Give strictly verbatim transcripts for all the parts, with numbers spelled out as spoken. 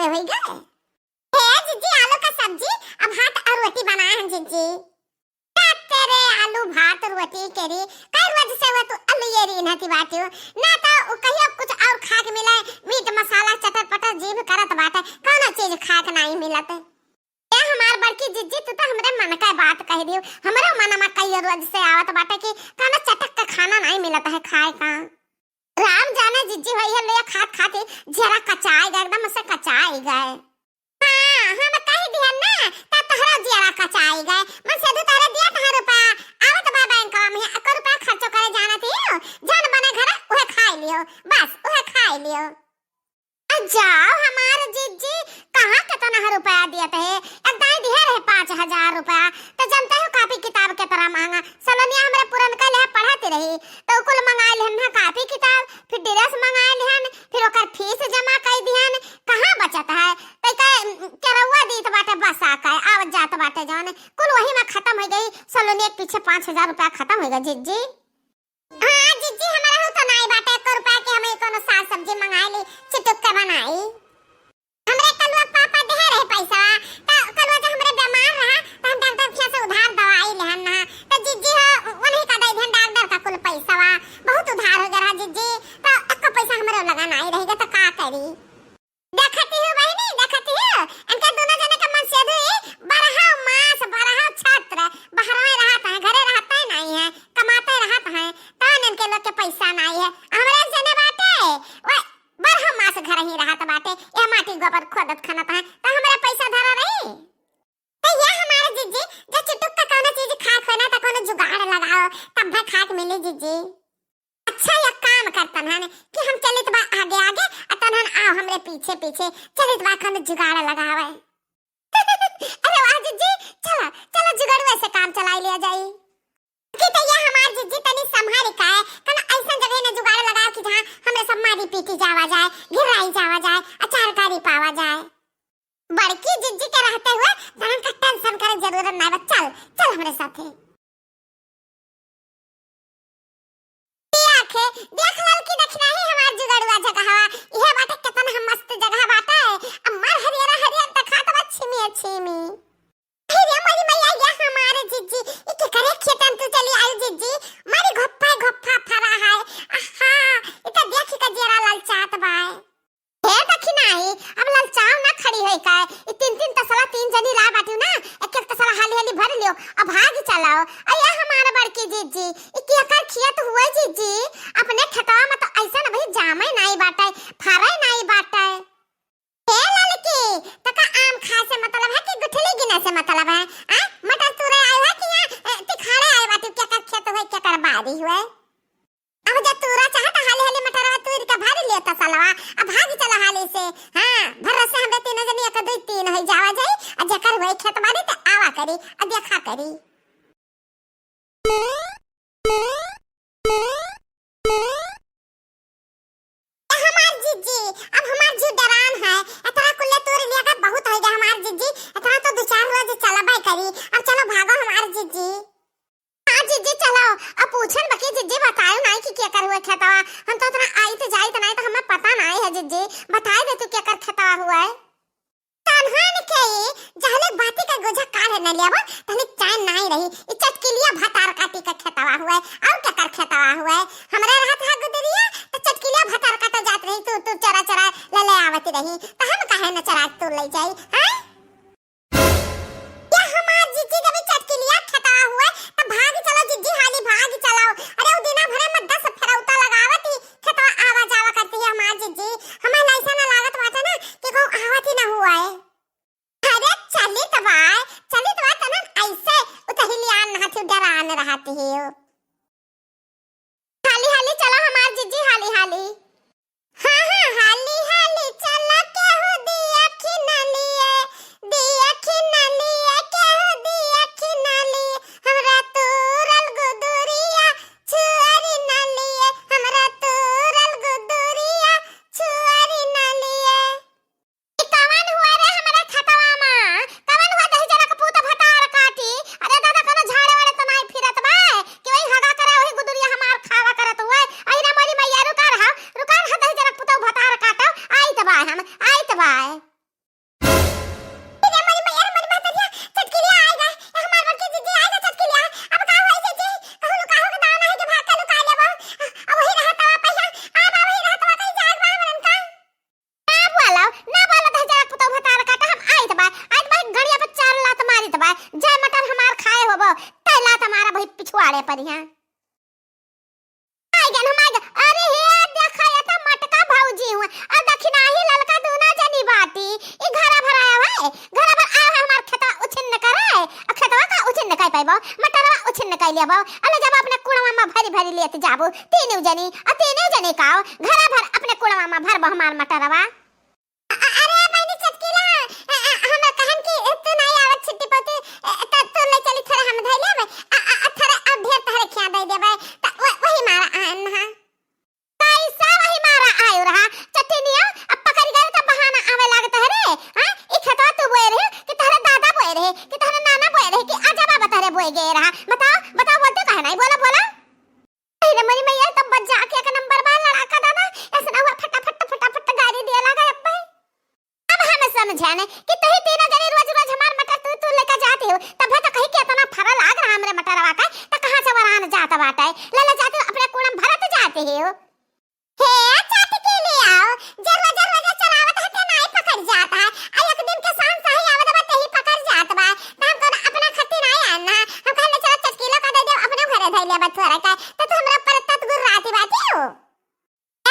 होइ गए। हे जिज्जी, आलू का सब्जी, अब भात और रोटी बनाए हैं जिज्जी। का तेरे आलू भात रोटी केरी, कई रोज से वो तू आलू ये री नहती बाटी हो, ना तो उ कहियो कुछ और खाए के मिले, मीट मसाला चटर पटर जीभ करत बाटे, कौनो चीज खाए के नहीं मिलत। ए हमार बड़की जिज्जी, तू तो हमरे मन का बात कह दियो, हमरे मन में कई रोज से आवत बाटे कि कौनो चटक के खाना नहीं मिलत है खाए का। राम जाने जिज्जी, वही ले खात खात ही जियरा कचाई गए, एकदम से कचाई गए। हाँ, हम कह दिहन ना, त तहरा जियरा कचाई गए। मनसेधु तहरे दिया तहाँ रुपया, आवत बा बैंक में, एको रुपया खर्चो करे जाना थी, जौन बने घरे उहे खाई लियो, बस उहे खाई लियो। आ जाओ हमार जिज्जी, कहाँ केतना रुपया दियत है, एक दाई दिहे रहे पाँच हजार रुपया, त जनते हो कापी किताब केतना महंगा। सलोनिया हमरे पुरनका लेहा पढ़त रही, त उ कुल मंगाए लेहन ना कापी किताब, फिर ड्रेस मंगाए लेहन, फिर ओकर फीस जमा कई दिहन। कहाँ बचत है? तई का केरौआ दीत बाटे बसा के, आवत जात बाटे जौन, कुल वही में खतम होइ गई। सलोनिया के पीछे पाँच हजार रुपया खतम होइ गए जिज्जी। हाँ जिज्जी, हमरा हूँ तो नाई बाटे एको रुपया के हम कोनो साग सब्जी मंगाए ली, चिटुक के बनाई। हमरे कलुआ पापा देहे रहे पैसा, त कलुआ जब हमरे बीमार रहा, त हम डॉक्टर के से उधार दवाई लेहन ना, त जिज्जी हो, उन्हीं का दे देहन डॉक्टर का कुल पैसा। बहुत उधार हो गया रहा जिज्जी, त एको पैसा हमरे लगा नाई रह गया, त का करी? देखती हो बहिनी, देखती हो, इनके दोनों जने का मनसेधु ही बरहा मास, बरहा छत्र, बहरवे रहत है, घरे रहते नहीं है, कमाते रहत है, तौन इनके लोग के पैसा नहीं है। हमरे जने बाटे, वह बरहा मास घर ही रहत बाटे, यह माटी गोबर खोदत खनत है, त हमरे पैसा धरा रही। त ये हमारे जिज्जी, जो चिटुक का कौनो चीज खाए खोए ना, त कौनो जुगाड़ लगाओ, तब भा खाए के मिली जिज्जी। अच्छा, ये काम कर तनहन कि हम चलित बा आगे आगे, आ तनहन आओ हमरे पीछे पीछे, चलित बा कौनो जुगाड़ लगावे। अरे वाह जिज्जी, चलो, चलो जुगाड़ुआ से काम चलाई लिया जाई। कि त ये हमार जिज्जी तनी संभारी का है, कौनो ऐसन जगह न जुगाड़ लगाओ कि जहाँ हमरे सब मारी पीटी जावा जाए, घिराई जावा जाए, अचार कारी पावा जाए। बड़की जिज्जी के रहते हुए तनन का टेंशन करे जरूरत नाई बा। चल, चल हमरे साथे। ये आखे, देख ललकी, देखना ही हमार जुगड़ुआ जगहवा। इहे बाटे केतना हम मस्त जगह बाटे। अम्मर हरियर हरियर देखात बा छिमिया छिमी। हे रे मोरी मैया, ये हमारे जिज्जी, ई के करे खेतन तू चली आई जिज्जी? मारी घोप्पा घोप्पा फरा है। आहा, ई त देख के जेरा ललचात बाय। हे दखिनाही, अब ललचाओ ना खड़ी होई का। ई तीन तीन तसला तीन जनी ला बाटियो ना, एक एक तसला हाली हाली भर लियो, अब भाग चलाओ। अरे हमार बड़की जिज्जी, ई केकर खेत हुए जिज्जी? अपने खेतवा में तो ऐसा न भाई जामे नाई बाटे, फरे नाई बाटे। हे ललकी, तका आम खाए से मतलब है कि गुठली गिने से मतलब है? आ? मटर तूरे आए है कि यहाँ, ए, तिखाड़े आए बाटियो, केकर खेत हुए, केकर बारी हुए? अब जब तूरा चाहत हाली हाली मटरवा तूर के भर लियो तसलवा, अब भाग चला हाली से। हाँ, भर से हमरे तीनों जनी एक दुई तीन होई जावा जाई, आ जेकर होई खेत बाड़ी त आवा करी, आ देखा करी। हमार जिज्जी, अब हमार जीव डरान है, इतना कुल्ले तूर लिया का बहुत होई गया हमार जिज्जी, इतना तो दो चार रोज चलबे करी, अब चलो भागो हमार जिज्जी। हाँ जिज्जी चलो, अब पूछन बकी जिज्जी बतायो नाई कि केकर हुए खेतवा, हम तो इतना आइत जाइत नाई तो हमें पता नाई है जिज्जी, बताई दे तू केकर खेतवा हुए। तनहन के ई जहले बाती का गोझा काढ़ न लेवा, तहले चैन नाई रही। ई चटकिलिया भतार काटी का खेतवा हुए, और केकर खेतवा हुए? हमरे रहत है गुदरिया, तो चटकिलिया भतार काटा जात रही, तू, तू चरा चरा ले ले आवत रही, तो हम काहे न चरा तू ले जाई, हैं? या हमार जिज्जी जब ई चटकिलिया खेतवा हुए, त भाग चलो जिज्जी, हाली भाग चलो। अरे उ दिना भरे में दस फेरौता लगावत ही खेतवा आवा जावा करती है हमार जिज्जी। हमें ऐसा ना लागत बाटे ना कि कहूँ आवत ही ना हुए। अरे चलित बा, चलित बा तनन ऐसे उतहिलियान ना थी डरान रहती है। हाली हाली चला हमार जिज्जी, हाली हाली। हाँ, हाँ, हाली हाली चला केहू दिया खिनलिए, यहाँ। आइ गन, हम आइ गन। अरे हे, देखा, ये तो मटका भौजी हुआ। अब दखिनाही ललका दूना जनी बाटी। ई घरा भर आया है, घरा भर आया है हमार खेतवा उछिन्न करे। अब खेतवा का उछिन्न कर पाइबो, मटरवा उछिन्न कर लेबो। अले जब अपने कुड़वा में भरी भरी लेत जाबो, तीनों जनी, आ तीनों जनी का हो, घरा भर अपने कुड़वा में भरबो हमार मटरवा। अ-, अ-, अरे बहिनी चटकीला, अ, अ, हम कहन कि तू नाहीं आवत छुट्टी पौती, अ, त तू ले चली थोड़ा हम धइ लेब, अ, अ, अ, थोड़ा अब ढेर तहरे खिया दइ देबै, त व-, वही मारा आन हा। कैसा वही मारा आयो रहा, चट्टिनिया, अब पकड़ गए त बहाना आवे लागत है रे, हाँ? ई खेतवा तू बोए रहे, कि तहरे दादा बोए रहे, कि तहरे नाना बोए रहे, कि अजबा बतहरे बोए गए रहा, बताओ, बताओ, बोलते काहे नाहीं, बोला, बोला। अरे मोरी मैया, तब बजा के एक नंबर बा लड़ाका दादा, ऐसा ना हुआ, फटाफट, फटाफट गाड़ी दिया लागा अब। अब हम समझे ने कि तू ही तीनों जने रोज रोज हमार मटर तू, तू लेकर जाती हो, तब तो कहीं के इतना फरा लाग रहा हमरे मटरवा का, तो कहाँ से वरान जात बाटे, ले ले जाती हो, अपने कूड़ा में भरत जाती हो। हे चाट के ले आओ, जे रोज रोज चलावत है, ते नाहीं पकड़ जात है, आ एक दिन के शाम से ही आवत बा, ते ही पकड़ जात बा, तो हम कौन अपना खत्ती नाहीं आना, हम कहले चलो चटकीला का दे दे, अपने घरे धइले बा थोड़ा का, तो तू हमरा पर तत गुर्राती बाटी हो।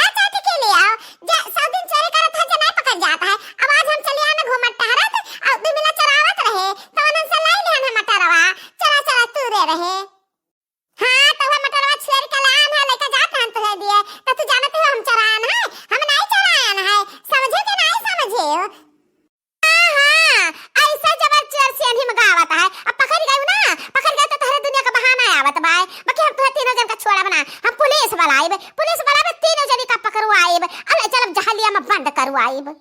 ए चाट के ले आओ, जे सौ दिन चोरी करत है, जे नाहीं पकड़ जात है। अब आज हम चलिया में घूमत टहरत, और दुमिला चरावत रहे, तो उनन से लाई लिहन हम मटरवा, चरा चरा तू रे रहे। हाँ, तो वह मटरवा छेड़ के लान है, लेके जात हन तुहे दिए, तो तू जानत हो हम चरान है, हम नाहीं चरान है, समझे के नाहीं समझे हो? हाँ, हाँ, ऐसे जबर चोर से अनही में गावत है। अब पकड़ गए ना, पकड़ गए तो तहरे दुनिया का बहाना आवत बाय। बाकी हम तुहे तीनों जन का छोड़ब ना, हम पुलिस बुलाइब, पुलिस बुलाइब, तीनों जनी का पकड़वाइब। अब ले चलब जहलिया में बंद करवाइब।